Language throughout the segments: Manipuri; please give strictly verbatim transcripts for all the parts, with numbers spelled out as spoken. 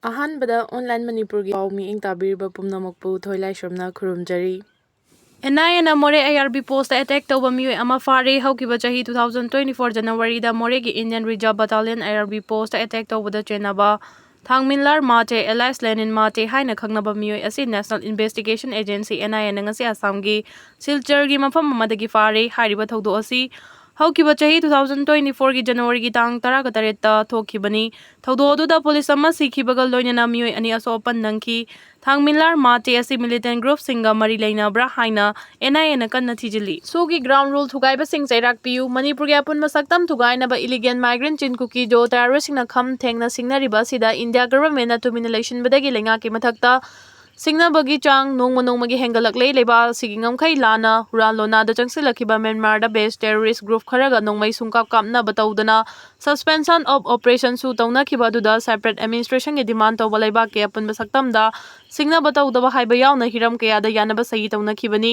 ꯑꯍꯥꯟꯕꯗ Online Manipurꯒꯤ ꯄꯥꯎ ꯃꯤꯠꯌꯦꯡ ꯇꯥꯕꯤꯔꯤꯕ ꯄꯨꯝꯅꯃꯛꯄꯨ ꯊꯣꯏꯂꯥꯏꯁ꯭ꯔꯝꯅ ꯈꯨꯔꯨꯝꯖꯔꯤ꯫ NIAꯅ ꯃꯣꯔꯦ IRB postꯇ attack ꯇꯧꯕ ꯃꯤꯑꯣꯏ ꯑꯃ ꯐꯥꯔꯦ꯫ ꯍꯧꯈꯤꯕ ꯆꯍꯤ two thousand twenty four Januaryꯗ ꯃꯣꯔꯦꯒꯤ Indian Reserve Battalion IRB postꯇ attack ꯇꯧꯕꯗ ꯆꯦꯟꯅꯕ ꯊꯥꯡꯃꯤꯟꯂꯥꯔ ꯃꯥꯇꯦ alias ꯂꯦꯅꯤꯟ ꯃꯥꯇꯦ ꯍꯥꯏꯅ ꯈꯪꯅꯕ ꯃꯤꯑꯣꯏ ꯑꯁꯤ National Investigation Agency NIAꯅ ꯉꯁꯤ ꯑꯁꯥꯝꯒꯤ ꯁꯤꯜꯆꯔꯒꯤ ꯃꯐꯝ ꯑꯃꯗꯒꯤ ꯐꯥꯔꯦ꯫ ꯍꯥꯏꯔꯤꯕ ꯊꯧꯗꯣꯛ ꯑꯁꯤ ꯍꯧꯈꯤꯕ ꯆꯍꯤ two thousand twenty fourꯒꯤ Januaryꯒꯤ ꯇꯥꯡ ꯇꯔꯥꯒ ꯇꯔꯦꯠꯇ ꯊꯣꯛꯈꯤꯕꯅꯤ꯫ ꯊꯧꯗꯣꯛ ꯑꯗꯨꯗ ꯄꯨꯂꯤꯁ ꯑꯃ ꯁꯤꯈꯤꯕꯒ ꯂꯣꯏꯅꯅ ꯃꯤꯑꯣꯏ ꯑꯅꯤ ꯑꯁꯣꯛ ꯑꯄꯟ ꯅꯪꯈꯤ꯫ ꯊꯥꯡꯃꯤꯟꯂꯥꯔ ꯃꯥꯇꯦ ꯑꯁꯤ militant groupꯁꯤꯡꯒ ꯃꯔꯤ ꯂꯩꯅꯕ꯭ꯔꯥ ꯍꯥꯏꯅ NIAꯅ ꯀꯟꯅ ꯊꯤꯖꯤꯜꯂꯤ꯫ SoOꯒꯤ ground rule ꯊꯨꯒꯥꯏꯕꯁꯤꯡ ꯆꯩꯔꯥꯛ ꯄꯤꯌꯨ꯫ ꯃꯅꯤꯄꯨꯔꯒꯤ ꯑꯄꯨꯟꯕ ꯁꯛꯇꯝ ꯊꯨꯒꯥꯏꯅꯕ illegal migrant ꯆꯤꯟ ꯀꯨꯀꯤ ꯖꯣ terroristꯁꯤꯡꯅ ꯈꯝ ꯊꯦꯡꯅ ꯁꯤꯡꯅꯔꯤꯕ ꯑꯁꯤꯗ India governmentꯅ ꯇꯨꯃꯤꯟꯅ ꯂꯩꯁꯤꯟꯕꯗꯒꯤ ꯂꯩꯉꯥꯛꯀꯤ ꯃꯊꯛꯇ ꯁꯤꯡꯅꯕꯒꯤ ꯆꯥꯡ ꯅꯣꯡꯃ ꯅꯣꯡꯃꯒꯤ ꯍꯦꯟꯒꯠꯂꯛꯂꯦ꯫ ꯂꯩꯕꯥꯛ ꯑꯁꯤꯒꯤ ꯉꯝꯈꯩ ꯂꯥꯟꯅ ꯍꯨꯔꯥꯟ ꯂꯣꯟꯅꯥꯗ ꯆꯪꯁꯤꯜꯂꯛꯈꯤꯕ ꯃ꯭ꯌꯥꯟꯃꯥꯔꯗ based terrorist group ꯈꯔꯒ ꯅꯣꯡꯃꯩ ꯁꯨꯡꯀꯥꯞ ꯀꯥꯞꯅꯕ ꯇꯧꯗꯅ suspension of operationꯁꯨ ꯇꯧꯅꯈꯤꯕ ꯑꯗꯨꯗ separate administrationꯒꯤ demand ꯇꯧꯕ ꯂꯩꯕꯥꯛꯀꯤ ꯑꯄꯨꯟꯕ ꯁꯛꯇꯝꯗ ꯁꯤꯡꯅꯕ ꯇꯧꯗꯕ ꯍꯥꯏꯕ ꯌꯥꯎꯅ ꯍꯤꯔꯝ ꯀꯌꯥꯗ ꯌꯥꯅꯕ ꯁꯍꯤ ꯇꯧꯅꯈꯤꯕꯅꯤ꯫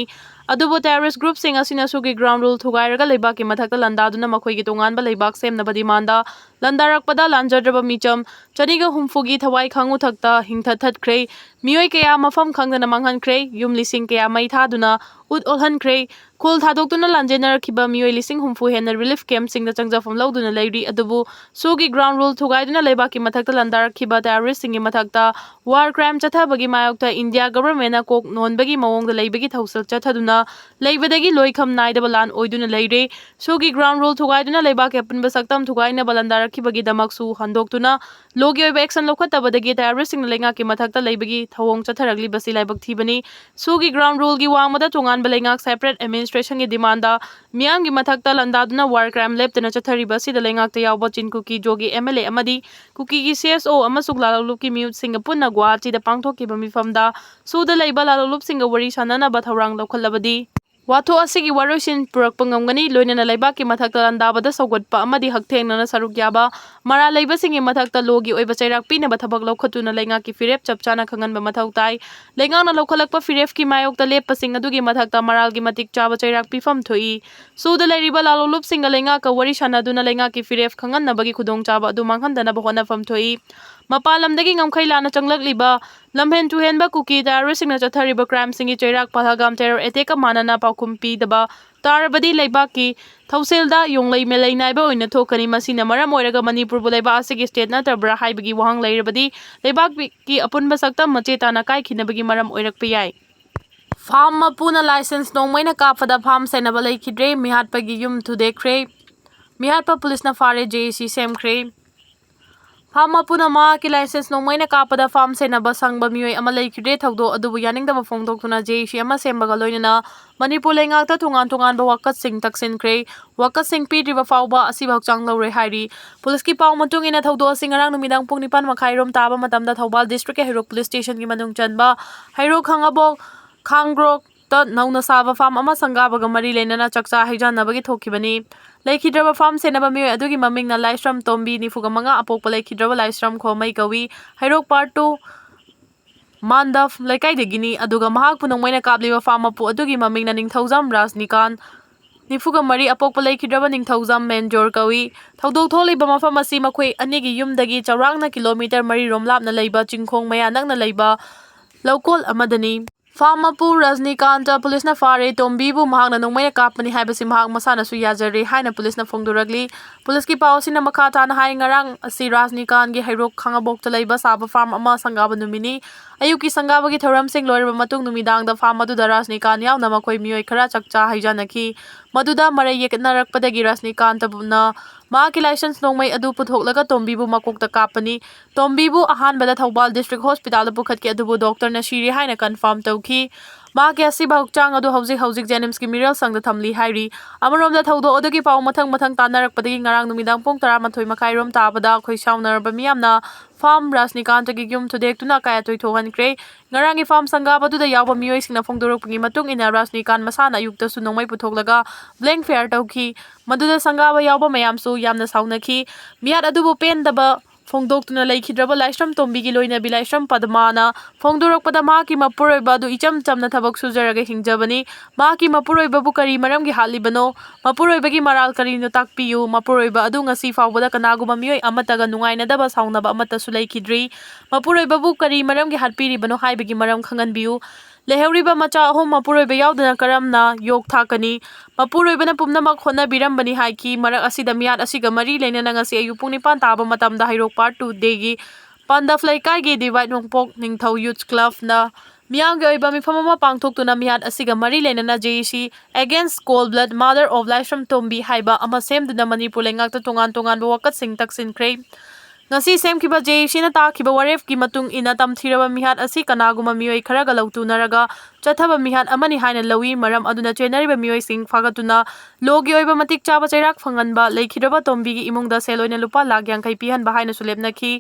ꯑꯗꯨꯕꯨ terrorist groupꯁꯤꯡ ꯑꯁꯤꯅ SoOꯒꯤ ground rule ꯊꯨꯒꯥꯏꯔꯒ ꯂꯩꯕꯥꯛꯀꯤ ꯃꯊꯛꯇ ꯂꯥꯟꯗꯥꯗꯨꯅ ꯃꯈꯣꯏꯒꯤ ꯇꯣꯉꯥꯟꯕ ꯂꯩꯕꯥꯛ ꯁꯦꯝꯅꯕ demandꯗ ꯂꯥꯟꯗꯥꯔꯛꯄꯗ ꯂꯥꯟꯖꯗ꯭ꯔꯕ ꯃꯤꯆꯝ ꯆꯅꯤꯒ ꯍꯨꯝꯐꯨꯒꯤ ꯊꯋꯥꯏ ꯈꯥꯉꯨ ꯊꯛꯇ ꯍꯤꯡꯊꯠꯊꯠꯈ꯭ꯔꯦ꯫ ꯃꯤꯑꯣꯏ ꯀꯌꯥ ꯃꯐꯝ ꯈꯪꯗꯅ ꯃꯥꯡꯍꯟꯈ꯭ꯔꯦ꯫ ꯌꯨꯝ ꯂꯤꯁꯤꯡ ꯀꯌꯥ ꯃꯩ ꯊꯥꯗꯨꯅ ꯎꯠ ꯑꯣꯜꯍꯟꯈ꯭ꯔꯦ꯫ ꯈꯨꯜ ꯊꯥꯗꯣꯛꯇꯨꯅ ꯂꯥꯟꯖꯦꯟꯅꯔꯛꯈꯤꯕ ꯃꯤꯑꯣꯏ ꯂꯤꯁꯤꯡ ꯍꯨꯝꯐꯨ ꯍꯦꯟꯅ relief campꯁꯤꯡꯗ ꯆꯪꯖꯐꯝ ꯂꯧꯗꯨꯅ ꯂꯩꯔꯤ꯫ ꯑꯗꯨꯕꯨ SoOꯒꯤ ground rule ꯊꯨꯒꯥꯏꯗꯨꯅ ꯂꯩꯕꯥꯛꯀꯤ ꯃꯊꯛꯇ ꯂꯥꯟꯗꯥꯔꯛꯈꯤꯕ terroristꯁꯤꯡꯒꯤ ꯃꯊꯛꯇ war crime ꯆꯠꯊꯕꯒꯤ ꯃꯥꯌꯣꯛꯇ India governmentꯅ ꯀꯣꯛ ꯅꯣꯟꯕꯒꯤ ꯃꯑꯣꯡꯗ ꯂꯩꯕꯒꯤ ꯊꯧꯁꯤꯜ ꯆꯠꯊꯗꯨꯅ ꯂꯩꯕꯗꯒꯤ ꯂꯣꯏꯈꯝ ꯅꯥꯏꯗꯕ ꯂꯥꯟ ꯑꯣꯏꯗꯨꯅ ꯂꯩꯔꯦ꯫ SoOꯒꯤ ground rule ꯊꯨꯒꯥꯏꯗꯨꯅ ꯂꯩꯕꯥꯛꯀꯤ ꯑꯄꯨꯟꯕ ꯁꯛꯇꯝ ꯊꯨꯒꯥꯏꯅꯕ ꯂꯥꯟꯗꯥꯔꯛꯈꯤꯕꯒꯤꯗꯃꯛꯁꯨ ꯍꯟꯗꯣꯛꯇꯨꯅ ꯂꯣꯒꯤ ꯑꯣꯏꯕ action ꯂꯧꯈꯠꯇꯕꯗꯒꯤ terroristꯁꯤꯡꯅ ꯂꯩꯉꯥꯛꯀꯤ ꯃꯊꯛꯇ ꯂꯩꯕꯒꯤ ꯊꯧꯑꯣꯡ ꯆꯠꯊꯔꯛꯂꯤꯕꯁꯤ ꯂꯥꯏꯕꯛ ꯊꯤꯕꯅꯤ꯫ SoOꯒꯤ ground ruleꯒꯤ ꯋꯥꯡꯃꯗ ꯇꯣꯉꯥꯟꯕ ꯂꯩꯉꯥꯛ separate administrationꯒꯤ demandꯗ ꯃꯤꯌꯥꯝꯒꯤ ꯃꯊꯛꯇ ꯂꯥꯟꯗꯥꯗꯨꯅ war crime ꯂꯦꯞꯇꯅ ꯆꯠꯊꯔꯤꯕ ꯑꯁꯤꯗ ꯂꯩꯉꯥꯛꯇ ꯌꯥꯎꯕ ꯆꯤꯟ ꯀꯨꯀꯤ ꯖꯣꯒꯤ MLA ꯑꯃꯗꯤ ꯀꯨꯀꯤꯒꯤ CSO ꯑꯃꯁꯨꯡ ꯂꯥꯂꯣꯡꯂꯨꯞꯀꯤ ꯃꯤꯍꯨꯠꯁꯤꯡꯒ ꯄꯨꯟꯅ ꯒꯨꯋꯥꯍꯥꯇꯤꯗ ꯄꯥꯡꯊꯣꯛꯈꯤꯕ ꯃꯤꯐꯝꯗ SoOꯗ ꯂꯩꯕ ꯂꯥꯂꯣꯡꯂꯨꯞꯁꯤꯡꯒ ꯋꯥꯔꯤ ꯁꯥꯅꯅꯕ ꯊꯧꯔꯥꯡ ꯂꯧꯈꯠꯂꯕꯗꯤ ꯋꯥꯊꯣꯛ ꯑꯁꯤꯒꯤ ꯋꯥꯔꯣꯏꯁꯤꯟ ꯄꯨꯔꯛꯄ ꯉꯝꯒꯅꯤ, ꯂꯣꯏꯅꯅ ꯂꯩꯕꯥꯛꯀꯤ ꯃꯊꯛꯇ ꯂꯥꯟꯗꯥꯕꯗ ꯁꯧꯒꯠꯄ ꯑꯃꯗꯤ ꯍꯛꯊꯦꯡꯅꯅ ꯁꯔꯨꯛ ꯌꯥꯕ ꯃꯔꯥꯜ ꯂꯩꯕꯁꯤꯡꯒꯤ ꯃꯊꯛꯇ ꯂꯣꯒꯤ ꯑꯣꯏꯕ ꯆꯩꯔꯥꯛ ꯄꯤꯅꯕ ꯊꯕꯛ ꯂꯧꯈꯠꯇꯨꯅ ꯂꯩꯉꯥꯛꯀꯤ ꯐꯤꯔꯦꯞ ꯆꯞ ꯆꯥꯅ ꯈꯪꯍꯟꯕ ꯃꯊꯧ ꯇꯥꯏ꯫ ꯂꯩꯉꯥꯛꯅ ꯂꯧꯈꯠꯂꯛꯄ ꯐꯤꯔꯦꯞꯀꯤ ꯃꯥꯌꯣꯛꯇ ꯂꯦꯞꯄꯁꯤꯡ ꯑꯗꯨꯒꯤ ꯃꯊꯛꯇ ꯃꯔꯥꯜꯒꯤ ꯃꯇꯤꯛ ꯆꯥꯕ ꯆꯩꯔꯥꯛ ꯄꯤꯐꯝ ꯊꯣꯛꯏ꯫ SoOꯗ ꯂꯩꯔꯤꯕ ꯂꯥꯂꯣꯡꯂꯨꯞꯁꯤꯡꯒ ꯂꯩꯉꯥꯛꯀ ꯋꯥꯔꯤ ꯁꯥꯅꯗꯨꯅ ꯂꯩꯉꯥꯛꯀꯤ ꯐꯤꯔꯦꯞ ꯈꯪꯍꯟꯅꯕꯒꯤ ꯈꯨꯗꯣꯡꯆꯥꯕ ꯑꯗꯨ ꯃꯥꯡꯍꯟꯗꯅꯕ ꯍꯣꯠꯅꯐꯝ ꯊꯣꯛꯏ꯫ ꯃꯄꯥꯟ ꯂꯝꯗꯒꯤ ꯉꯝꯈꯩ ꯂꯥꯟꯅ ꯆꯪꯂꯛꯂꯤꯕ ꯂꯝꯍꯦꯟ ꯇꯨꯍꯦꯟꯕ ꯀꯨꯀꯤ terroristꯁꯤꯡꯅ ꯆꯠꯊꯔꯤꯕ crimeꯁꯤꯡꯒꯤ ꯆꯩꯔꯥꯛ ꯄꯍꯜꯒꯥꯝ terror attackꯀ ꯃꯥꯟꯅꯅ ꯄꯥꯎꯈꯨꯝ ꯄꯤꯗꯕ ꯇꯥꯔꯕꯗꯤ ꯂꯩꯕꯥꯛꯀꯤ ꯊꯧꯁꯤꯜꯗ ꯌꯣꯡꯂꯩ ꯃꯦꯂꯩ ꯅꯥꯏꯕ ꯑꯣꯏꯅ ꯊꯣꯛꯀꯅꯤ꯫ ꯃꯁꯤꯅ ꯃꯔꯝ ꯑꯣꯏꯔꯒ ꯃꯅꯤꯄꯨꯔꯕꯨ ꯂꯩꯕꯥꯛ ꯑꯁꯤꯒꯤ state ꯅꯠꯇꯕ꯭ꯔꯥ ꯍꯥꯏꯕꯒꯤ ꯋꯥꯍꯪ ꯂꯩꯔꯕꯗꯤ ꯂꯩꯕꯥꯛꯀꯤ ꯑꯄꯨꯟꯕ ꯁꯛꯇꯝ ꯃꯆꯦ ꯇꯥꯅ ꯀꯥꯏꯈꯤꯅꯕꯒꯤ ꯃꯔꯝ ꯑꯣꯏꯔꯛꯄ ꯌꯥꯏ꯫ Farm ꯃꯄꯨꯅ licence ꯅꯣꯡꯃꯩꯅ ꯀꯥꯞꯄꯗ farm ꯁꯦꯟꯅꯕ ꯂꯩꯈꯤꯗ꯭ꯔꯦ꯫ ꯃꯤꯍꯥꯠꯄꯒꯤ ꯌꯨꯝ ꯊꯨꯗꯦꯛꯈ꯭ꯔꯦ꯫ ꯃꯤꯍꯥꯠꯄ ꯄꯨꯂꯤꯁꯅ ꯐꯥꯔꯦ, JAC ꯁꯦꯝꯈ꯭ꯔꯦ꯫ Farm ꯃꯄꯨꯅ ꯃꯍꯥꯛꯀꯤ licence ꯅꯣꯡꯃꯩꯅ ꯀꯥꯞꯄꯗ farm ꯁꯦꯟꯅꯕ ꯁꯪꯕ ꯃꯤꯑꯣꯏ ꯑꯃ ꯂꯩꯈꯤꯗ꯭ꯔꯦ꯫ ꯊꯧꯗꯣꯛ ꯑꯗꯨꯕꯨ ꯌꯥꯅꯤꯡꯗꯕ ꯐꯣꯡꯗꯣꯛꯇꯨꯅ JAC ꯑꯃ ꯁꯦꯝꯕꯒ ꯂꯣꯏꯅꯅ ꯃꯅꯤꯄꯨꯔ ꯂꯩꯉꯥꯛꯇ ꯇꯣꯉꯥꯟ ꯇꯣꯉꯥꯟꯕ ꯋꯥꯀꯠꯁꯤꯡ ꯇꯛꯁꯤꯟꯈ꯭ꯔꯦ꯫ ꯋꯥꯀꯠꯁꯤꯡ ꯄꯤꯗ꯭ꯔꯤꯕ ꯐꯥꯎꯕ ꯑꯁꯤꯕ ꯍꯛꯆꯥꯡ ꯂꯧꯔꯣꯏ ꯍꯥꯏꯔꯤ꯫ ꯄꯨꯂꯤꯁꯀꯤ ꯄꯥꯎ ꯃꯇꯨꯡ ꯏꯟꯅ ꯊꯧꯗꯣꯛ ꯑꯁꯤ ꯉꯔꯥꯡ ꯅꯨꯃꯤꯗꯥꯡ ꯄꯨꯡ ꯅꯤꯄꯥꯟ ꯃꯈꯥꯏ ꯔꯣꯝ ꯇꯥꯕ ꯃꯇꯝꯗ ꯊꯧꯕꯥꯜ districtꯀꯤ ꯍꯩꯔꯣꯛ police stationꯒꯤ ꯃꯅꯨꯡ ꯆꯟꯕ ꯍꯩꯔꯣꯛ ꯈꯥꯡꯉꯕꯣꯛ ꯈꯥꯡꯒ꯭ꯔꯣꯛꯇ ꯅꯧꯅ ꯁꯥꯕ farm ꯑꯃ ꯁꯪꯒꯥꯕꯒ ꯃꯔꯤ ꯂꯩꯅꯅ ꯆꯥꯛꯆꯥ ꯍꯩꯖꯥꯟꯅꯕꯒꯤ ꯊꯣꯛꯈꯤꯕꯅꯤ꯫ ꯂꯩꯈꯤꯗ꯭ꯔꯕ farm ꯁꯦꯟꯅꯕ ꯃꯤꯑꯣꯏ ꯑꯗꯨꯒꯤ ꯃꯃꯤꯡꯅ ꯂꯥꯏꯁ꯭ꯔꯝ ꯇꯣꯝꯕꯤ, ꯅꯤꯐꯨꯒ ꯃꯉꯥ, ꯑꯄꯣꯛꯄ ꯂꯩꯈꯤꯗ꯭ꯔꯕ ꯂꯥꯏꯁ꯭ꯔꯝ ꯈꯣꯃꯩ ꯀꯧꯏ꯫ ꯍꯩꯔꯣꯛ part two ꯃꯥꯟꯗꯞ ꯂꯩꯀꯥꯏꯗꯒꯤꯅꯤ꯫ ꯑꯗꯨꯒ ꯃꯍꯥꯛꯄꯨ ꯅꯣꯡꯃꯩꯅ ꯀꯥꯞꯂꯤꯕ farm ꯃꯄꯨ ꯑꯗꯨꯒꯤ ꯃꯃꯤꯡꯅ ꯅꯤꯡꯊꯧꯖꯝ ꯔꯥꯖꯅꯤꯀꯥꯟ, ꯅꯤꯐꯨꯒ ꯃꯔꯤ, ꯑꯄꯣꯛꯄ ꯂꯩꯈꯤꯗ꯭ꯔꯕ ꯅꯤꯡꯊꯧꯖꯝ ꯃꯦꯟꯖꯣꯔ ꯀꯧꯏ꯫ ꯊꯧꯗꯣꯛ ꯊꯣꯛꯂꯤꯕ ꯃꯐꯝ ꯑꯁꯤ ꯃꯈꯣꯏ ꯑꯅꯤꯒꯤ ꯌꯨꯝꯗꯒꯤ ꯆꯥꯎꯔꯥꯛꯅ kilometre ꯃꯔꯤ ꯔꯣꯝ ꯂꯥꯞꯅ ꯂꯩꯕ ꯆꯤꯡꯈꯣꯡ ꯃꯌꯥ ꯅꯛꯅ ꯂꯩꯕ ꯂꯧꯀꯣꯜ ꯑꯃꯗꯅꯤ꯫ Farm ꯃꯄꯨ ꯔꯖꯅꯤꯀꯥꯟꯇ ꯄꯨꯂꯤꯁꯅ ꯐꯥꯔꯦ꯫ ꯇꯣꯝꯕꯤꯕꯨ ꯃꯍꯥꯛꯅ ꯅꯣꯡꯃꯩꯅ ꯀꯥꯞꯄꯅꯤ ꯍꯥꯏꯕꯁꯤ ꯃꯍꯥꯛ ꯃꯁꯥꯅꯁꯨ ꯌꯥꯖꯔꯦ ꯍꯥꯏꯅ ꯄꯨꯂꯤꯁꯅ ꯐꯣꯡꯗꯣꯔꯛꯂꯤ꯫ ꯄꯨꯂꯤꯁꯀꯤ ꯄꯥꯎ ꯑꯁꯤꯅ ꯃꯈꯥ ꯇꯥꯅ ꯍꯥꯏ, ꯉꯔꯥꯡ ꯑꯁꯤ ꯔꯥꯖꯅꯤꯀꯥꯟꯒꯤ ꯍꯩꯔꯣꯛ ꯈꯥꯡꯉꯕꯣꯛꯇ ꯂꯩꯕ ꯁꯥꯕ farm ꯑꯃ ꯁꯪꯒꯥꯕ ꯅꯨꯃꯤꯠꯅꯤ꯫ ꯑꯌꯨꯛꯀꯤ ꯁꯪꯒꯥꯕꯒꯤ ꯊꯧꯔꯝꯁꯤꯡ ꯂꯣꯏꯔꯕ ꯃꯇꯨꯡ ꯅꯨꯃꯤꯗꯥꯡꯗ farm ꯑꯗꯨꯗ ꯔꯥꯖꯅꯤꯀꯥꯟ ꯌꯥꯎꯅ ꯃꯈꯣꯏ ꯃꯤꯑꯣꯏ ꯈꯔ ꯆꯥꯛꯆꯥ ꯍꯩꯖꯥꯟꯅꯈꯤ꯫ ꯃꯗꯨꯗ ꯃꯔꯩ ꯌꯦꯠꯅꯔꯛꯄꯗꯒꯤ ꯔꯥꯖꯅꯤꯀꯥꯟꯇꯅ ꯃꯍꯥꯛꯀꯤ licence ꯅꯣꯡꯃꯩ ꯑꯗꯨ ꯄꯨꯊꯣꯛꯂꯒ ꯇꯣꯝꯕꯤꯕꯨ ꯃꯀꯣꯛꯇ ꯀꯥꯞꯄꯅꯤ꯫ ꯇꯣꯝꯕꯤꯕꯨ ꯑꯍꯥꯟꯕꯗ ꯊꯧꯕꯥꯜ district hospitalꯗ ꯄꯨꯈꯠꯈꯤ, ꯑꯗꯨꯕꯨ doctorꯅ ꯁꯤꯔꯦ ꯍꯥꯏꯅ confirm ꯇꯧꯈꯤ꯫ ꯃꯍꯥꯛꯀꯤ ꯑꯁꯤꯕ ꯍꯛꯆꯥꯡ ꯑꯗꯨ ꯍꯧꯖꯤꯛ ꯍꯧꯖꯤꯛ JNIMSꯀꯤ ꯃꯤꯔꯦꯜ ꯁꯪꯗ ꯊꯝꯂꯤ ꯍꯥꯏꯔꯤ꯫ ꯑꯃꯔꯣꯝꯗ ꯊꯧꯗꯣꯛ ꯑꯗꯨꯒꯤ ꯄꯥꯎ ꯃꯊꯪ ꯃꯊꯪ ꯇꯥꯟꯅꯔꯛꯄꯗꯒꯤ ꯉꯔꯥꯡ ꯅꯨꯃꯤꯗꯥꯡ ꯄꯨꯡ ꯇꯔꯥꯃꯥꯊꯣꯏ ꯃꯈꯥꯏ ꯔꯣꯝ ꯇꯥꯕꯗ ꯑꯩꯈꯣꯏ ꯁꯥꯎꯅꯔꯕ ꯃꯤꯌꯥꯝꯅ farm ꯔꯥꯖꯅꯤꯀꯥꯟꯇꯒꯤ ꯌꯨꯝ ꯊꯨꯗꯦꯛꯇꯨꯅ ꯑꯀꯥꯏ ꯑꯇꯣꯏ ꯊꯣꯛꯍꯟꯈ꯭ꯔꯦ꯫ ꯉꯔꯥꯡꯒꯤ farm ꯁꯪꯒꯥꯕ ꯑꯗꯨꯗ ꯌꯥꯎꯕ ꯃꯤꯑꯣꯏꯁꯤꯡꯅ ꯐꯣꯡꯗꯣꯔꯛꯄꯒꯤ ꯃꯇꯨꯡ ꯏꯟꯅ ꯔꯥꯖꯅꯤꯀꯥꯟ ꯃꯁꯥꯅ ꯑꯌꯨꯛꯇꯁꯨ ꯅꯣꯡꯃꯩ ꯄꯨꯊꯣꯛꯂꯒ blank fire ꯇꯧꯈꯤ꯫ ꯃꯗꯨꯗ ꯁꯪꯒꯥꯕ ꯌꯥꯎꯕ ꯃꯌꯥꯝꯁꯨ ꯌꯥꯝꯅ ꯁꯥꯎꯅꯈꯤ꯫ ꯃꯤꯍꯥꯠ ꯑꯗꯨꯕꯨ ꯄꯦꯟꯗꯕ ꯐꯣꯡꯗꯣꯛꯇꯨꯅ ꯂꯩꯈꯤꯗ꯭ꯔꯕ ꯂꯥꯏꯁ꯭ꯔꯝ ꯇꯣꯝꯕꯤꯒꯤ ꯂꯣꯏꯅꯕꯤ ꯂꯥꯏꯁ꯭ꯔꯝ ꯄꯗꯃꯥꯅ ꯐꯣꯡꯗꯣꯔꯛꯄꯗ, ꯃꯍꯥꯛꯀꯤ ꯃꯄꯨꯔꯣꯏꯕ ꯑꯗꯨ ꯏꯆꯝ ꯆꯝꯅ ꯊꯕꯛ ꯁꯨꯖꯔꯒ ꯍꯤꯡꯖꯕꯅꯤ꯫ ꯃꯍꯥꯛꯀꯤ ꯃꯄꯨꯔꯣꯏꯕꯕꯨ ꯀꯔꯤ ꯃꯔꯝꯒꯤ ꯍꯥꯠꯂꯤꯕꯅꯣ? ꯃꯄꯨꯔꯣꯏꯕꯒꯤ ꯃꯔꯥꯜ ꯀꯔꯤꯅꯣ ꯇꯥꯛꯄꯤꯌꯨ꯫ ꯃꯄꯨꯔꯣꯏꯕ ꯑꯗꯨ ꯉꯁꯤ ꯐꯥꯎꯕꯗ ꯀꯅꯥꯒꯨꯝꯕ ꯃꯤꯑꯣꯏ ꯑꯃꯠꯇꯒ ꯅꯨꯡꯉꯥꯏꯅꯗꯕ, ꯁꯥꯎꯅꯕ ꯑꯃꯠꯇꯁꯨ ꯂꯩꯈꯤꯗ꯭ꯔꯤ꯫ ꯃꯄꯨꯔꯣꯏꯕꯕꯨ ꯀꯔꯤ ꯃꯔꯝꯒꯤ ꯍꯥꯠꯄꯤꯔꯤꯕꯅꯣ ꯍꯥꯏꯕꯒꯤ ꯃꯔꯝ ꯈꯪꯍꯟꯕꯤꯌꯨ꯫ ꯂꯩꯍꯧꯔꯤꯕ ꯃꯆꯥ ꯑꯍꯨꯝ ꯃꯄꯨꯔꯣꯏꯕ ꯌꯥꯎꯗꯅ ꯀꯔꯝꯅ ꯌꯣꯛ ꯊꯥꯛꯀꯅꯤ? ꯃꯄꯨꯔꯣꯏꯕꯅ ꯄꯨꯝꯅꯃꯛ ꯍꯣꯠꯅꯕꯤꯔꯝꯕꯅꯤ ꯍꯥꯏꯈꯤ꯫ ꯃꯔꯛ ꯑꯁꯤꯗ ꯃꯤꯍꯥꯠ ꯑꯁꯤꯒ ꯃꯔꯤ ꯂꯩꯅꯅ ꯉꯁꯤ ꯑꯌꯨꯛ ꯄꯨꯡ ꯅꯤꯄꯥꯟ ꯇꯥꯕ ꯃꯇꯝꯗ ꯍꯩꯔꯣꯛ Part Two Dꯒꯤ ꯄꯥꯟꯗꯞ ꯂꯩꯀꯥꯏꯒꯤ ꯗꯤꯋꯥꯏꯠ ꯅꯣꯡꯄꯣꯛ ꯅꯤꯡꯊꯧ ꯌꯨꯊ ꯀ꯭ꯂꯕꯅ ꯃꯤꯌꯥꯝꯒꯤ ꯑꯣꯏꯕ ꯃꯤꯐꯝ ꯑꯃ ꯄꯥꯡꯊꯣꯛꯇꯨꯅ ꯃꯤꯍꯥꯠ ꯑꯁꯤꯒ ꯃꯔꯤ ꯂꯩꯅꯅ J A C against cold blood murder of ꯂꯥꯏꯁ꯭ꯔꯝ ꯇꯣꯝꯕꯤ ꯍꯥꯏꯕ ꯑꯃ ꯁꯦꯝꯗꯨꯅ ꯃꯅꯤꯄꯨꯔ ꯂꯩꯉꯥꯛꯇ ꯇꯣꯉꯥꯟ ꯇꯣꯉꯥꯟꯕ ꯋꯥꯀꯠꯁꯤꯡ ꯇꯛꯁꯤꯟꯈ꯭ꯔꯦ꯫ ꯉꯁꯤ ꯁꯦꯝꯈꯤꯕ J A Cꯅ ꯇꯥꯈꯤꯕ ꯋꯥꯔꯦꯞꯀꯤ ꯃꯇꯨꯡ ꯏꯟꯅ, ꯇꯝꯊꯤꯔꯕ ꯃꯤꯍꯥꯠ ꯑꯁꯤ ꯀꯅꯥꯒꯨꯝꯕ ꯃꯤꯑꯣꯏ ꯈꯔꯒ ꯂꯧꯇꯨꯅꯔꯒ ꯆꯠꯊꯕ ꯃꯤꯍꯥꯠ ꯑꯃꯅꯤ ꯍꯥꯏꯅ ꯂꯧꯏ꯫ ꯃꯔꯝ ꯑꯗꯨꯅ ꯆꯦꯟꯅꯔꯤꯕ ꯃꯤꯑꯣꯏꯁꯤꯡ ꯐꯥꯒꯠꯇꯨꯅ ꯂꯣꯒꯤ ꯑꯣꯏꯕ ꯃꯇꯤꯛ ꯆꯥꯕ ꯆꯩꯔꯥꯛ ꯐꯪꯍꯟꯕ, ꯂꯩꯈꯤꯗ꯭ꯔꯕ ꯇꯣꯝꯕꯤꯒꯤ ꯏꯃꯨꯡꯗ ꯁꯦꯜ ꯑꯣꯏꯅ ꯂꯨꯄꯥ ꯂꯥꯈ ꯌꯥꯡꯈꯩ ꯄꯤꯍꯟꯕ ꯍꯥꯏꯅꯁꯨ ꯂꯦꯞꯅꯈꯤ꯫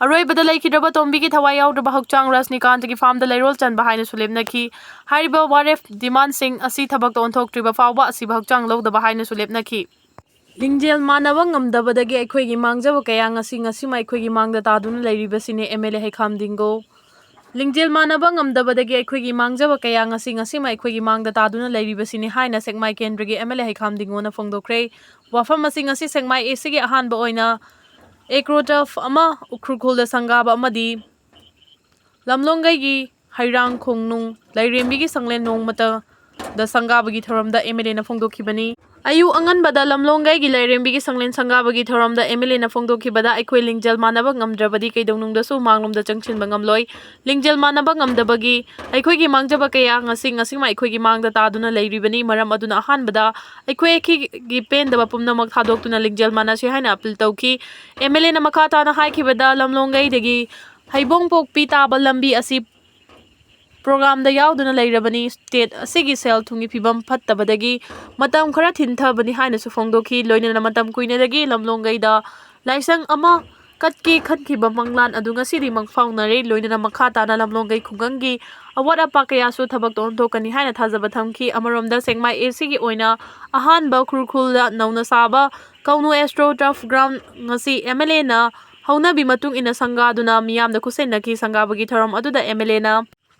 ꯑꯔꯣꯏꯕꯗ ꯂꯩꯈꯤꯗ꯭ꯔꯕ ꯇꯣꯝꯕꯤꯒꯤ ꯊꯋꯥꯏ ꯌꯥꯎꯗ꯭ꯔꯕ ꯍꯛꯆꯥꯡ ꯔꯖꯅꯤꯀꯥꯟꯇꯒꯤ ꯐꯥꯝꯗ ꯂꯩꯔꯣꯜ ꯆꯟꯕ ꯍꯥꯏꯅꯁꯨ ꯂꯦꯞꯅꯈꯤ꯫ ꯍꯥꯏꯔꯤꯕ ꯋꯥꯔꯦꯞ ꯗꯤꯃꯥꯟꯁꯤꯡ ꯑꯁꯤ ꯊꯕꯛꯇ ꯑꯣꯟꯊꯣꯛꯇ꯭ꯔꯤꯕ ꯐꯥꯎꯕ ꯑꯁꯤꯕ ꯍꯛꯆꯥꯡ ꯂꯧꯗꯕ ꯍꯥꯏꯅꯁꯨ ꯂꯦꯞꯅꯈꯤ꯫ ꯂꯤꯡꯖꯦꯜ ꯃꯥꯟꯅꯕ ꯉꯝꯗꯕꯗꯒꯤ ꯑꯩꯈꯣꯏꯒꯤ ꯃꯥꯡꯖꯕ ꯀꯌꯥ ꯉꯁꯤ ꯉꯁꯤꯃ ꯑꯩꯈꯣꯏꯒꯤ ꯃꯥꯡꯗ ꯇꯥꯗꯨꯅ ꯂꯩꯔꯤꯕꯁꯤꯅꯤ, M L A ꯍꯩꯈꯥꯝ ꯗꯤꯡꯒꯣ꯫ ꯂꯤꯡꯖꯦꯜ ꯃꯥꯟꯅꯕ ꯉꯝꯗꯕꯗꯒꯤ ꯑꯩꯈꯣꯏꯒꯤ ꯃꯥꯡꯖꯕ ꯀꯌꯥ ꯉꯁꯤ ꯉꯁꯤꯃ ꯑꯩꯈꯣꯏꯒꯤ ꯃꯥꯡꯗ ꯇꯥꯗꯨꯅ ꯂꯩꯔꯤꯕꯁꯤꯅꯤ ꯍꯥꯏꯅ ꯁꯦꯛꯃꯥꯏ ꯀꯦꯟꯗ꯭ꯔꯒꯤ M L A ꯍꯩꯈꯥꯝ ꯗꯤꯡꯒꯣꯅ ꯐꯣꯡꯗꯣꯛꯈ꯭ꯔꯦ꯫ ꯋꯥꯐꯝ ꯑꯁꯤ ꯉꯁꯤ ꯁꯦꯛꯃꯥꯏ A Cꯒꯤ ꯑꯍꯥꯟꯕ ꯑꯣꯏꯅ ꯑꯦꯀ꯭ꯔꯣ ꯇꯔꯐ ꯑꯃ, ꯎꯈ꯭ꯔꯨꯜ ꯈꯨꯜꯗ ꯁꯪꯒꯥꯕ ꯑꯃꯗꯤ ꯂꯝꯂꯣꯡꯒꯩꯒꯤ ꯍꯩꯔꯥꯡ ꯈꯣꯡꯅꯨꯡ ꯂꯥꯏꯔꯦꯝꯕꯤꯒꯤ ꯁꯪꯂꯦꯟ ꯅꯣꯡꯃꯇꯗ ꯁꯪꯒꯥꯕꯒꯤ ꯊꯧꯔꯝꯗ M L Aꯅ ꯐꯣꯡꯗꯣꯛꯈꯤꯕꯅꯤ꯫ ꯑꯌꯨꯛ ꯑꯉꯟꯕꯗ ꯂꯝꯂꯣꯡꯒꯩꯒꯤ ꯂꯥꯏꯔꯦꯝꯕꯤꯒꯤ ꯁꯪꯂꯦꯟ ꯁꯪꯒꯥꯕꯒꯤ ꯊꯧꯔꯝꯗ M L Aꯅ ꯐꯣꯡꯗꯣꯛꯈꯤꯕꯗ, ꯑꯩꯈꯣꯏ ꯂꯤꯡꯖꯦꯜ ꯃꯥꯟꯅꯕ ꯉꯝꯗ꯭ꯔꯕꯗꯤ ꯀꯩꯗꯧꯅꯨꯡꯗꯁꯨ ꯃꯥꯡꯂꯣꯝꯗ ꯆꯪꯁꯤꯟꯕ ꯉꯝꯂꯣꯏ꯫ ꯂꯤꯡꯖꯦꯜ ꯃꯥꯟꯅꯕ ꯉꯝꯗꯕꯒꯤ ꯑꯩꯈꯣꯏꯒꯤ ꯃꯥꯡꯖꯕ ꯀꯌꯥ ꯉꯁꯤ ꯉꯁꯤꯃ ꯑꯩꯈꯣꯏꯒꯤ ꯃꯥꯡꯗ ꯇꯥꯗꯨꯅ ꯂꯩꯔꯤꯕꯅꯤ꯫ ꯃꯔꯝ ꯑꯗꯨꯅ ꯑꯍꯥꯟꯕꯗ ꯑꯩꯈꯣꯏ ꯑꯩꯈꯣꯏꯒꯤ ꯄꯦꯟꯗꯕ ꯄꯨꯝꯅꯃꯛ ꯊꯥꯗꯣꯛꯇꯨꯅ ꯂꯤꯡꯖꯦꯜ ꯃꯥꯟꯅꯁꯤ ꯍꯥꯏꯅ ꯑꯄꯤꯜ ꯇꯧꯈꯤ꯫ M L Aꯅ ꯃꯈꯥ ꯇꯥꯅ ꯍꯥꯏꯈꯤꯕꯗ, ꯂꯝꯂꯣꯡꯒꯩꯗꯒꯤ ꯍꯩꯕꯣꯡꯄꯣꯛꯄꯤ ꯇꯥꯕ ꯂꯝꯕꯤ ꯑꯁꯤ ꯄ꯭ꯔꯣꯒ꯭ꯔꯥꯝꯗ ꯌꯥꯎꯗꯨꯅ ꯂꯩꯔꯕꯅꯤ꯫ ꯁ꯭ꯇꯦꯠ ꯑꯁꯤꯒꯤ ꯁꯦꯜ ꯊꯨꯝꯒꯤ ꯐꯤꯕꯝ ꯐꯠꯇꯕꯗꯒꯤ ꯃꯇꯝ ꯈꯔ ꯊꯤꯟꯊꯕꯅꯤ ꯍꯥꯏꯅꯁꯨ ꯐꯣꯡꯗꯣꯛꯈꯤ꯫ ꯂꯣꯏꯅꯅ ꯃꯇꯝ ꯀꯨꯏꯅꯗꯒꯤ ꯂꯝꯂꯣꯡꯒꯩꯗ ꯂꯥꯏꯁꯪ ꯑꯃ ꯀꯠꯀꯦ ꯈꯟꯈꯤꯕ ꯃꯪꯂꯥꯟ ꯑꯗꯨ ꯉꯁꯤꯗꯤ ꯃꯪꯐꯥꯎꯅꯔꯦ꯫ ꯂꯣꯏꯅꯅ ꯃꯈꯥ ꯇꯥꯅ ꯂꯝꯂꯣꯡꯒꯩ ꯈꯨꯡꯒꯪꯒꯤ ꯑꯋꯥꯠ ꯑꯄꯥ ꯀꯌꯥꯁꯨ ꯊꯕꯛꯇ ꯑꯣꯟꯊꯣꯛꯀꯅꯤ ꯍꯥꯏꯅ ꯊꯥꯖꯕ ꯊꯝꯈꯤ꯫ ꯑꯃꯔꯣꯝꯗ ꯁꯦꯛꯃꯥꯏ A Cꯒꯤ ꯑꯣꯏꯅ ꯑꯍꯥꯟꯕ ꯈꯨꯔꯈꯨꯜꯗ ꯅꯧꯅ ꯁꯥꯕ ꯀꯧꯅꯨ ꯑꯦꯁꯇ꯭ꯔꯣ ꯇꯔꯐ ꯒ꯭ꯔꯥꯎꯟ ꯉꯁꯤ M L Aꯅ ꯍꯧꯅꯕꯤ ꯃꯇꯨꯡ ꯏꯟꯅ ꯁꯪꯒꯥꯗꯨꯅ ꯃꯤꯌꯥꯝꯗ ꯈꯨꯠꯁꯦꯟꯅꯈꯤ꯫ ꯁꯪꯒꯥꯕꯒꯤ ꯊꯧꯔꯝ ꯑꯗꯨꯗ ꯑꯦꯝ ꯑꯦꯜ ꯑꯦꯅ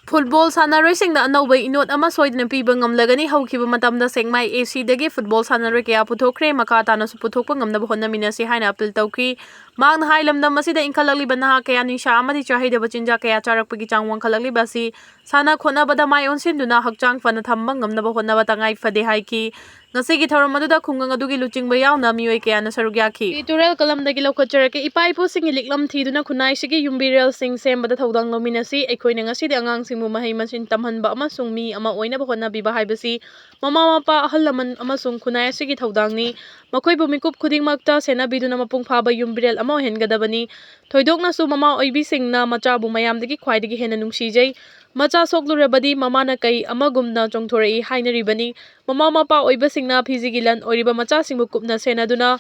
ꯐꯨꯠꯕꯣꯜ ꯁꯥꯟꯅꯔꯣꯏꯁꯤꯡꯗ ꯑꯅꯧꯕ ꯏꯅꯣꯠ ꯑꯃ ꯁꯣꯏꯗꯅ ꯄꯤꯕ ꯉꯝꯂꯒꯅꯤ꯫ ꯍꯧꯈꯤꯕ ꯃꯇꯝꯗ ꯁꯦꯛꯃꯥꯏ ꯑꯦ ꯁꯤꯗꯒꯤ ꯐꯨꯠꯕꯣꯜ ꯁꯥꯟꯅꯔꯣꯏ ꯀꯌꯥ ꯄꯨꯊꯣꯛꯈ꯭ꯔꯦ, ꯃꯈꯥ ꯇꯥꯅꯁꯨ ꯄꯨꯊꯣꯛꯄ ꯉꯝꯅꯕ ꯍꯣꯠꯅꯃꯤꯟꯅꯁꯤ ꯍꯥꯏꯅ ꯑꯄꯤꯜ ꯇꯧꯈꯤ꯫ ꯃꯍꯥꯛꯅ ꯍꯥꯏ, ꯂꯝꯗꯝ ꯑꯁꯤꯗ ꯏꯟꯈꯠꯂꯛꯂꯤꯕ ꯅꯍꯥ ꯀꯌꯥ ꯅꯤꯁꯥ ꯑꯃꯗꯤ ꯆꯥꯍꯩꯗꯕ ꯆꯤꯟꯖꯥꯛ ꯀꯌꯥ ꯆꯥꯔꯛꯄꯒꯤ ꯆꯥꯡ ꯋꯥꯡꯈꯠꯂꯛꯂꯤꯕ ꯑꯁꯤ ꯁꯥꯟꯅ ꯈꯣꯠꯅꯕꯗ ꯃꯥꯏ ꯑꯣꯟꯁꯤꯟꯗꯨꯅ ꯍꯛꯆꯥꯡ ꯐꯅ ꯊꯝꯕ ꯉꯝꯅꯕ ꯍꯣꯠꯅꯕ ꯇꯉꯥꯏ ꯐꯗꯦ ꯍꯥꯏꯈꯤ꯫ ꯉꯁꯤꯒꯤ ꯊꯧꯔꯝ ꯑꯗꯨꯗ ꯈꯨꯡꯒꯪ ꯑꯗꯨꯒꯤ ꯂꯨꯆꯤꯡꯕ ꯌꯥꯎꯅ ꯃꯤꯑꯣꯏ ꯀꯌꯥꯅ ꯁꯔꯨꯛ ꯌꯥꯈꯤ꯫ ꯇꯨꯔꯦꯜ ꯀꯂꯝꯗꯒꯤ ꯂꯧꯈꯠꯆꯔꯛꯀꯦ꯫ ꯏꯄꯥ ꯏꯄꯨꯁꯤꯡꯒꯤ ꯂꯤꯛꯂꯝ ꯊꯤꯗꯨꯅ ꯈꯨꯟꯅꯥꯏꯁꯤꯒꯤ ꯌꯨꯝꯕꯤꯔꯦꯜꯁꯤꯡ ꯁꯦꯝꯕꯗ ꯊꯧꯗꯥꯡ ꯂꯧꯃꯤꯟꯅꯁꯤ꯫ ꯑꯩꯈꯣꯏꯅ ꯉꯁꯤꯗꯤ ꯑꯉꯥꯡꯁꯤꯡꯕꯨ ꯃꯍꯩ ꯃꯁꯤꯡ ꯇꯝꯍꯟꯕ ꯑꯃꯁꯨꯡ ꯃꯤ ꯑꯃ ꯑꯣꯏꯅꯕ ꯍꯣꯠꯅꯕꯤꯕ ꯍꯥꯏꯕꯁꯤ ꯃꯃꯥ ꯃꯄꯥ, ꯑꯍꯜ ꯂꯃꯟ ꯑꯃꯁꯨꯡ ꯈꯨꯟꯅꯥꯏ ꯑꯁꯤꯒꯤ ꯊꯧꯗꯥꯡꯅꯤ꯫ ꯃꯈꯣꯏꯕꯨ ꯃꯤꯀꯨꯞ ꯈꯨꯗꯤꯡꯃꯛꯇ ꯁꯦꯟꯅꯕꯤꯗꯨꯅ ꯃꯄꯨꯡ ꯐꯥꯕ ꯌꯨꯝꯕꯤꯔꯦꯜ ꯑꯃ ꯑꯣꯏꯍꯟꯒꯗꯕꯅꯤ꯫ ꯊꯣꯏꯗꯣꯛꯅꯁꯨ ꯃꯃꯥ ꯑꯣꯏꯕꯤꯁꯤꯡꯅ ꯃꯆꯥꯕꯨ ꯃꯌꯥꯝꯗꯒꯤ ꯈ꯭ꯋꯥꯏꯗꯒꯤ ꯍꯦꯟꯅ ꯅꯨꯡꯁꯤꯖꯩ꯫ ꯃꯆꯥ ꯁꯣꯛꯂꯨꯔꯕꯗꯤ ꯃꯃꯥꯅ ꯀꯩ ꯑꯃꯒꯨꯝꯅ ꯆꯣꯡꯊꯣꯔꯛꯏ ꯍꯥꯏꯅꯔꯤꯕꯅꯤ꯫ ꯃꯃꯥ ꯃꯄꯥ ꯑꯣꯏꯕꯁꯤꯡꯅ ꯐꯤꯖꯤꯒꯤ ꯂꯟ ꯑꯣꯏꯔꯤꯕ ꯃꯆꯥꯁꯤꯡꯕꯨ ꯀꯨꯞꯅ ꯁꯦꯟꯅꯗꯨꯅ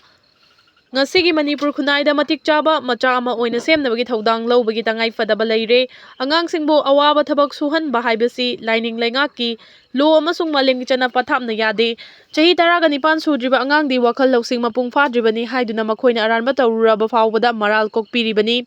ꯉꯁꯤꯒꯤ ꯃꯅꯤꯄꯨꯔ ꯈꯨꯟꯅꯥꯏꯗ ꯃꯇꯤꯛ ꯆꯥꯕ ꯃꯆꯥ ꯑꯃ ꯑꯣꯏꯅ ꯁꯦꯝꯅꯕꯒꯤ ꯊꯧꯗꯥꯡ ꯂꯧꯕꯒꯤ ꯇꯉꯥꯏ ꯐꯗꯕ ꯂꯩꯔꯦ꯫ ꯑꯉꯥꯡꯁꯤꯡꯕꯨ ꯑꯋꯥꯕ ꯊꯕꯛ ꯁꯨꯍꯟꯕ ꯍꯥꯏꯕꯁꯤ ꯂꯥꯏꯅꯤꯡ ꯂꯩꯉꯥꯛꯀꯤ ꯂꯣ ꯑꯃꯁꯨꯡ ꯃꯥꯂꯦꯝꯒꯤ ꯆꯠꯅ ꯄꯊꯥꯞꯅ ꯌꯥꯗꯦ꯫ ꯆꯍꯤ ꯇꯔꯥꯒ ꯅꯤꯄꯥꯟ ꯁꯨꯗ꯭ꯔꯤꯕ ꯑꯉꯥꯡꯗꯤ ꯋꯥꯈꯜ ꯂꯧꯁꯤꯡ ꯃꯄꯨꯡ ꯐꯥꯗ꯭ꯔꯤꯕꯅꯤ ꯍꯥꯏꯗꯨꯅ ꯃꯈꯣꯏꯅ ꯑꯔꯥꯟꯕ ꯇꯧꯔꯨꯔꯕ ꯐꯥꯎꯕꯗ ꯃꯔꯥꯜ ꯀꯣꯛꯄꯤꯔꯤꯕꯅꯤ꯫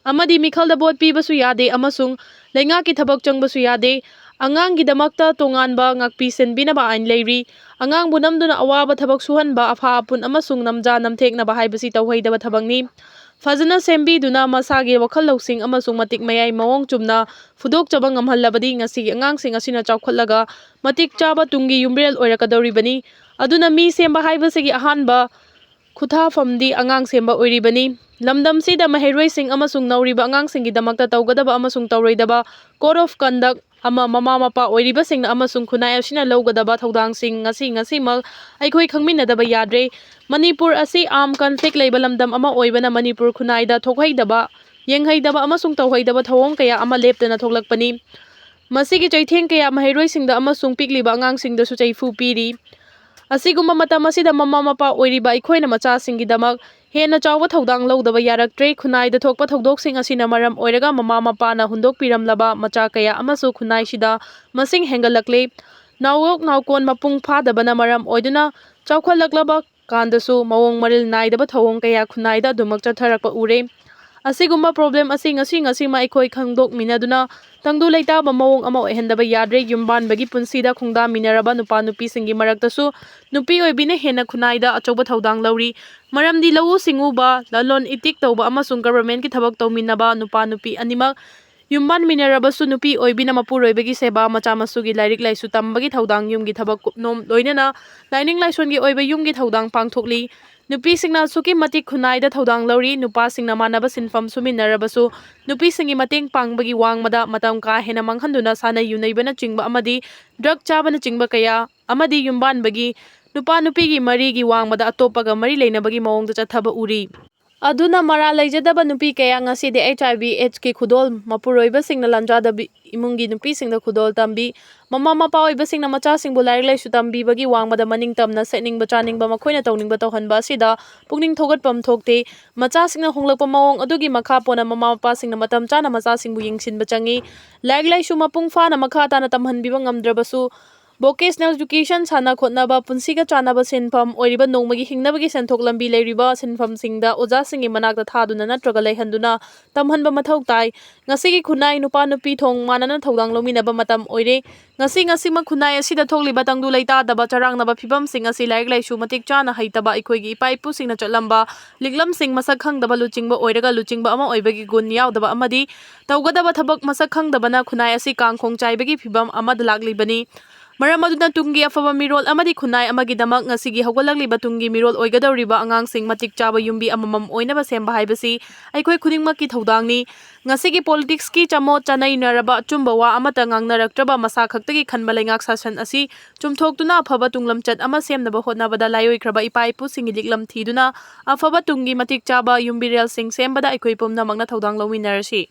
ꯑꯃꯗꯤ ꯃꯤꯈꯜꯗ ꯚꯣꯠ ꯄꯤꯕꯁꯨ ꯌꯥꯗꯦ ꯑꯃꯁꯨꯡ ꯂꯩꯉꯥꯛꯀꯤ ꯊꯕꯛ ꯆꯪꯕꯁꯨ ꯌꯥꯗꯦ꯫ ꯑꯉꯥꯡꯒꯤꯗꯃꯛꯇ ꯇꯣꯉꯥꯟꯕ ꯉꯥꯛꯄꯤ ꯁꯦꯟꯕꯤꯅꯕ ꯑꯥꯏꯟ ꯂꯩꯔꯤ꯫ ꯑꯉꯥꯡꯕꯨ ꯅꯝꯗꯨꯅ ꯑꯋꯥꯕ ꯊꯕꯛ ꯁꯨꯍꯟꯕ, ꯑꯐꯥ ꯑꯄꯨꯟ ꯑꯃꯁꯨꯡ ꯅꯝꯖꯥ ꯅꯝꯊꯦꯛꯅꯕ ꯍꯥꯏꯕꯁꯤ ꯇꯧꯍꯩꯗꯕ ꯊꯕꯛꯅꯤ꯫ ꯐꯖꯅ ꯁꯦꯝꯕꯤꯗꯨꯅ ꯃꯁꯥꯒꯤ ꯋꯥꯈꯜ ꯂꯧꯁꯤꯡ ꯑꯃꯁꯨꯡ ꯃꯇꯤꯛ ꯃꯌꯥꯏ ꯃꯑꯣꯡ ꯆꯨꯝꯅ ꯐꯨꯗꯣꯛꯆꯕ ꯉꯝꯍꯜꯂꯕꯗꯤ ꯉꯁꯤꯒꯤ ꯑꯉꯥꯡꯁꯤꯡ ꯑꯁꯤꯅ ꯆꯥꯎꯈꯠꯂꯒ ꯃꯇꯤꯛ ꯆꯥꯕ ꯇꯨꯡꯒꯤ ꯌꯨꯝꯕꯤꯔꯦꯜ ꯑꯣꯏꯔꯛꯀꯗꯧꯔꯤꯕꯅꯤ꯫ ꯑꯗꯨꯅ ꯃꯤ ꯁꯦꯝꯕ ꯍꯥꯏꯕꯁꯤꯒꯤ ꯑꯍꯥꯟꯕ ꯈꯨꯊꯥꯐꯝꯗꯤ ꯑꯉꯥꯡ ꯁꯦꯝꯕ ꯑꯣꯏꯔꯤꯕꯅꯤ꯫ ꯂꯝꯗꯝꯁꯤꯗ ꯃꯍꯩꯔꯣꯏꯁꯤꯡ ꯑꯃꯁꯨꯡ ꯅꯧꯔꯤꯕ ꯑꯉꯥꯡꯁꯤꯡꯒꯤꯗꯃꯛꯇ ꯇꯧꯒꯗꯕ ꯑꯃꯁꯨꯡ ꯇꯧꯔꯣꯏꯗꯕ code of conduct ꯑꯃ ꯃꯃꯥ ꯃꯄꯥ ꯑꯣꯏꯔꯤꯕꯁꯤꯡꯅ ꯑꯃꯁꯨꯡ ꯈꯨꯟꯅꯥꯏ ꯑꯁꯤꯅ ꯂꯧꯒꯗꯕ ꯊꯧꯗꯥꯡꯁꯤꯡ ꯉꯁꯤ ꯉꯁꯤꯃꯛ ꯑꯩꯈꯣꯏ ꯈꯪꯃꯤꯟꯅꯗꯕ ꯌꯥꯗ꯭ꯔꯦ꯫ ꯃꯅꯤꯄꯨꯔ ꯑꯁꯤ armed conflict ꯂꯩꯕ ꯂꯝꯗꯝ ꯑꯃ ꯑꯣꯏꯕꯅ ꯃꯅꯤꯄꯨꯔ ꯈꯨꯟꯅꯥꯏꯗ ꯊꯣꯛꯍꯩꯗꯕ, ꯌꯦꯡꯍꯩꯗꯕ ꯑꯃꯁꯨꯡ ꯇꯧꯍꯩꯗꯕ ꯊꯧꯑꯣꯡ ꯀꯌꯥ ꯑꯃ ꯂꯦꯞꯇꯅ ꯊꯣꯛꯂꯛꯄꯅꯤ꯫ ꯃꯁꯤꯒꯤ ꯆꯩꯊꯦꯡ ꯀꯌꯥ ꯃꯍꯩꯔꯣꯏꯁꯤꯡꯗ ꯑꯃꯁꯨꯡ ꯄꯤꯛꯂꯤꯕ ꯑꯉꯥꯡꯁꯤꯡꯗꯁꯨ ꯆꯩꯐꯨ ꯄꯤꯔꯤ꯫ ꯑꯁꯤꯒꯨꯝꯕ ꯃꯇꯝ ꯑꯁꯤꯗ ꯃꯃꯥ ꯃꯄꯥ ꯑꯣꯏꯔꯤꯕ ꯑꯩꯈꯣꯏꯅ ꯃꯆꯥꯁꯤꯡꯒꯤꯗꯃꯛ ꯍꯦꯟꯅ ꯆꯥꯎꯕ ꯊꯧꯗꯥꯡ ꯂꯧꯗꯕ ꯌꯥꯔꯛꯇ꯭ꯔꯦ꯫ ꯈꯨꯟꯅꯥꯏꯗ ꯊꯣꯛꯄ ꯊꯧꯗꯣꯛꯁꯤꯡ ꯑꯁꯤꯅ ꯃꯔꯝ ꯑꯣꯏꯔꯒ ꯃꯃꯥ ꯃꯄꯥꯅ ꯍꯨꯟꯗꯣꯛꯄꯤꯔꯝꯂꯕ ꯃꯆꯥ ꯀꯌꯥ ꯑꯃꯁꯨ ꯈꯨꯟꯅꯥꯏꯁꯤꯗ ꯃꯁꯤꯡ ꯍꯦꯟꯒꯠꯂꯛꯂꯦ꯫ ꯅꯥꯎꯌꯣꯛ ꯅꯥꯎꯀꯣꯟ ꯃꯄꯨꯡ ꯐꯥꯗꯕꯅ ꯃꯔꯝ ꯑꯣꯏꯗꯨꯅ ꯆꯥꯎꯈꯠꯂꯛꯂꯕ ꯀꯥꯟꯗꯁꯨ ꯃꯑꯣꯡ ꯃꯔꯤꯜ ꯅꯥꯏꯗꯕ ꯊꯧꯑꯣꯡ ꯀꯌꯥ ꯈꯨꯟꯅꯥꯏꯗ ꯑꯗꯨꯃꯛ ꯆꯠꯊꯔꯛꯄ ꯎꯔꯦ꯫ ꯑꯁꯤꯒꯨꯝꯕ problem ꯑꯁꯤ ꯉꯁꯤ ꯉꯁꯤꯃꯛ ꯑꯩꯈꯣꯏ ꯈꯪꯗꯣꯛꯃꯤꯟꯅꯗꯨꯅ ꯇꯪꯗꯨ ꯂꯩꯇꯥꯕ ꯃꯑꯣꯡ ꯑꯃ ꯑꯣꯏꯍꯟꯗꯕ ꯌꯥꯗ꯭ꯔꯦ꯫ ꯌꯨꯝꯕꯥꯟꯕꯒꯤ ꯄꯨꯟꯁꯤꯗ ꯈꯣꯡꯗꯥꯃꯤꯟꯅꯔꯕ ꯅꯨꯄꯥ ꯅꯨꯄꯤꯁꯤꯡꯒꯤ ꯃꯔꯛꯇꯁꯨ ꯅꯨꯄꯤ ꯑꯣꯏꯕꯤꯅ ꯍꯦꯟꯅ ꯈꯨꯟꯅꯥꯏꯗ ꯑꯆꯧꯕ ꯊꯧꯗꯥꯡ ꯂꯧꯔꯤ꯫ ꯃꯔꯝꯗꯤ ꯂꯧꯎ ꯁꯤꯡꯎꯕ, ꯂꯂꯣꯟ ꯏꯇꯤꯛ ꯇꯧꯕ ꯑꯃꯁꯨꯡ governmentꯀꯤ ꯊꯕꯛ ꯇꯧꯃꯤꯟꯅꯕ ꯅꯨꯄꯥ ꯅꯨꯄꯤ ꯑꯅꯤꯃꯛ ꯌꯨꯝꯕꯥꯟꯃꯤꯟꯅꯔꯕꯁꯨ ꯅꯨꯄꯤ ꯑꯣꯏꯕꯤꯅ ꯃꯄꯨꯔꯣꯏꯕꯒꯤ ꯁꯦꯕꯥ, ꯃꯆꯥ ꯃꯁꯨꯒꯤ ꯂꯥꯏꯔꯤꯛ ꯂꯥꯏꯁꯨ ꯇꯝꯕꯒꯤ ꯊꯧꯗꯥꯡ, ꯌꯨꯝꯒꯤ ꯊꯕꯛ ꯀꯨꯞꯅꯣꯝ, ꯂꯣꯏꯅꯅ ꯂꯥꯏꯅꯤꯡ ꯂꯥꯏꯁꯣꯟꯒꯤ ꯑꯣꯏꯕ ꯌꯨꯝꯒꯤ ꯊꯧꯗꯥꯡ ꯄꯥꯡꯊꯣꯛꯂꯤ꯫ ꯅꯨꯄꯤꯁꯤꯡꯅ ꯑꯁꯨꯛꯀꯤ ꯃꯇꯤꯛ ꯈꯨꯟꯅꯥꯏꯗ ꯊꯧꯗꯥꯡ ꯂꯧꯔꯤ꯫ ꯅꯨꯄꯥꯁꯤꯡꯅ ꯃꯥꯟꯅꯕ ꯁꯤꯟꯐꯝ ꯁꯨꯃꯤꯟꯅꯔꯕꯁꯨ ꯅꯨꯄꯤꯁꯤꯡꯒꯤ ꯃꯇꯦꯡ ꯄꯥꯡꯕꯒꯤ ꯋꯥꯡꯃꯗ ꯃꯇꯝ ꯀꯥ ꯍꯦꯟꯅ ꯃꯥꯡꯍꯟꯗꯨꯅ ꯁꯥꯟꯅ ꯌꯨꯅꯩꯕꯅꯆꯤꯡꯕ ꯑꯃꯗꯤ drug ꯆꯥꯕꯅꯆꯤꯡꯕ ꯀꯌꯥ ꯑꯃꯗꯤ ꯌꯨꯝꯕꯥꯟꯕꯒꯤ ꯅꯨꯄꯥ ꯅꯨꯄꯤꯒꯤ ꯃꯔꯤꯒꯤ ꯋꯥꯡꯃꯗ ꯑꯇꯣꯞꯄꯒ ꯃꯔꯤ ꯂꯩꯅꯕꯒꯤ ꯃꯑꯣꯡꯗ ꯆꯠꯊꯕ ꯎꯔꯤ꯫ ꯑꯗꯨꯅ ꯃꯔꯥꯜ ꯂꯩꯖꯗꯕ ꯅꯨꯄꯤ ꯀꯌꯥ ꯉꯁꯤꯗꯤ HIV AIDS ꯀꯤ ꯈꯨꯗꯣꯜ, ꯃꯄꯨꯔꯣꯏꯕꯁꯤꯡꯅ ꯂꯥꯟꯖꯥꯗꯕꯤ, ꯏꯃꯨꯡꯒꯤ ꯅꯨꯄꯤꯁꯤꯡꯗ ꯈꯨꯗꯣꯜ ꯇꯝꯕꯤ, ꯃꯃꯥ ꯃꯄꯥ ꯑꯣꯏꯕꯁꯤꯡꯅ ꯃꯆꯥꯁꯤꯡꯕꯨ ꯂꯥꯏꯔꯤꯛ ꯂꯥꯏꯁꯨ ꯇꯝꯕꯤꯕꯒꯤ ꯋꯥꯡꯃꯗ ꯃꯅꯤꯡ ꯇꯝꯅ ꯁꯦꯠꯅꯤꯡꯕ ꯆꯥꯅꯤꯡꯕ ꯃꯈꯣꯏꯅ ꯇꯧꯅꯤꯡꯕ ꯇꯧꯍꯟꯕ ꯑꯁꯤꯗ ꯄꯨꯛꯅꯤꯡ ꯊꯧꯒꯠꯐꯝ ꯊꯣꯛꯇꯦ꯫ ꯃꯆꯥꯁꯤꯡꯅ ꯍꯣꯡꯂꯛꯄ ꯃꯑꯣꯡ ꯑꯗꯨꯒꯤ ꯃꯈꯥ ꯄꯣꯟꯅ ꯃꯃꯥ ꯃꯄꯥꯁꯤꯡꯅ ꯃꯇꯝ ꯆꯥꯅ ꯃꯆꯥꯁꯤꯡꯕꯨ ꯌꯦꯡꯁꯤꯟꯕ ꯆꯪꯏ꯫ ꯂꯥꯏꯔꯤꯛ ꯂꯥꯏꯁꯨ ꯃꯄꯨꯡ ꯐꯥꯅ ꯃꯈꯥ ꯇꯥꯅ ꯇꯝꯍꯟꯕꯤꯕ ꯉꯝꯗ꯭ꯔꯕꯁꯨ, vocational education, ꯁꯥꯟꯅ ꯈꯣꯠꯅꯕ, ꯄꯨꯟꯁꯤꯒ ꯆꯥꯟꯅꯕ ꯁꯤꯟꯐꯝ ꯑꯣꯏꯔꯤꯕ ꯅꯣꯡꯃꯒꯤ ꯍꯤꯡꯅꯕꯒꯤ ꯁꯦꯟꯊꯣꯛ ꯂꯝꯕꯤ ꯂꯩꯔꯤꯕ ꯁꯤꯟꯐꯝꯁꯤꯡꯗ ꯑꯣꯖꯥꯁꯤꯡꯒꯤ ꯃꯅꯥꯛꯇ ꯊꯥꯗꯨꯅ ꯅꯠꯇ꯭ꯔꯒ ꯂꯩꯍꯟꯗꯨꯅ ꯇꯝꯍꯟꯕ ꯃꯊꯧ ꯇꯥꯏ꯫ ꯉꯁꯤꯒꯤ ꯈꯨꯟꯅꯥꯏ ꯅꯨꯄꯥ ꯅꯨꯄꯤ ꯊꯣꯡ ꯃꯥꯟꯅꯅ ꯊꯧꯗꯥꯡ ꯂꯧꯃꯤꯟꯅꯕ ꯃꯇꯝ ꯑꯣꯏꯔꯦ꯫ ꯉꯁꯤ ꯉꯁꯤꯃꯛ ꯈꯨꯟꯅꯥꯏ ꯑꯁꯤꯗ ꯊꯣꯛꯂꯤꯕ ꯇꯪꯗꯨ ꯂꯩꯇꯥꯗꯕ, ꯆꯔꯥꯡꯅꯕ ꯐꯤꯕꯝꯁꯤꯡ ꯑꯁꯤ ꯂꯥꯏꯔꯤꯛ ꯂꯥꯏꯁꯨ ꯃꯇꯤꯛ ꯆꯥꯅ ꯍꯩꯇꯕ, ꯑꯩꯈꯣꯏꯒꯤ ꯏꯄꯥ ꯏꯄꯨꯁꯤꯡꯅ ꯆꯠꯂꯝꯕ ꯂꯤꯛꯂꯝꯁꯤꯡ ꯃꯁꯛ ꯈꯪꯗꯕ, ꯂꯨꯆꯤꯡꯕ ꯑꯣꯏꯔꯒ ꯂꯨꯆꯤꯡꯕ ꯑꯃ ꯑꯣꯏꯕꯒꯤ ꯒꯨꯟ ꯌꯥꯎꯗꯕ ꯑꯃꯗꯤ ꯇꯧꯒꯗꯕ ꯊꯕꯛ ꯃꯁꯛ ꯈꯪꯗꯕꯅ ꯈꯨꯟꯅꯥꯏ ꯑꯁꯤ ꯀꯥꯡꯈꯣꯡ ꯆꯥꯏꯕꯒꯤ ꯐꯤꯕꯝ ꯑꯃꯗ ꯂꯥꯛꯂꯤꯕꯅꯤ꯫ ꯃꯔꯝ ꯑꯗꯨꯅ ꯇꯨꯡꯒꯤ ꯑꯐꯕ ꯃꯤꯔꯣꯜ ꯑꯃꯗꯤ ꯈꯨꯟꯅꯥꯏ ꯑꯃꯒꯤꯗꯃꯛ ꯉꯁꯤꯒꯤ ꯍꯧꯒꯠꯂꯛꯂꯤꯕ ꯇꯨꯡꯒꯤ ꯃꯤꯔꯣꯜ ꯑꯣꯏꯒꯗꯧꯔꯤꯕ ꯑꯉꯥꯡꯁꯤꯡ ꯃꯇꯤꯛ ꯆꯥꯕ ꯌꯨꯝꯕꯤ ꯑꯃꯃꯝ ꯑꯣꯏꯅꯕ ꯁꯦꯝꯕ ꯍꯥꯏꯕꯁꯤ ꯑꯩꯈꯣꯏ ꯈꯨꯗꯤꯡꯃꯛꯀꯤ ꯊꯧꯗꯥꯡꯅꯤ꯫ ꯉꯁꯤꯒꯤ politicsꯀꯤ ꯆꯃꯣꯠ ꯆꯅꯩꯅꯔꯕ ꯑꯆꯨꯝꯕ ꯋꯥ ꯑꯃꯠꯇ ꯉꯥꯡꯅꯔꯛꯇ꯭ꯔꯕ ꯃꯁꯥ ꯈꯛꯇꯒꯤ ꯈꯟꯕ ꯂꯩꯉꯥꯛ ꯁꯥꯁꯟ ꯑꯁꯤ ꯆꯨꯝꯊꯣꯛꯇꯨꯅ ꯑꯐꯕ ꯇꯨꯡꯂꯝꯆꯠ ꯑꯃ ꯁꯦꯝꯅꯕ ꯍꯣꯠꯅꯕꯗ ꯂꯥꯏꯑꯣꯏꯈ꯭ꯔꯕ ꯏꯄꯥ ꯏꯄꯨꯁꯤꯡꯒꯤ ꯂꯤꯛꯂꯝ ꯊꯤꯗꯨꯅ ꯑꯐꯕ ꯇꯨꯡꯒꯤ ꯃꯇꯤꯛ ꯆꯥꯕ ꯌꯨꯝꯕꯤꯔꯦꯜꯁꯤꯡ ꯁꯦꯝꯕꯗ ꯑꯩꯈꯣꯏ ꯄꯨꯝꯅꯃꯛꯅ ꯊꯧꯗꯥꯡ ꯂꯧꯃꯤꯟꯅꯔꯁꯤ꯫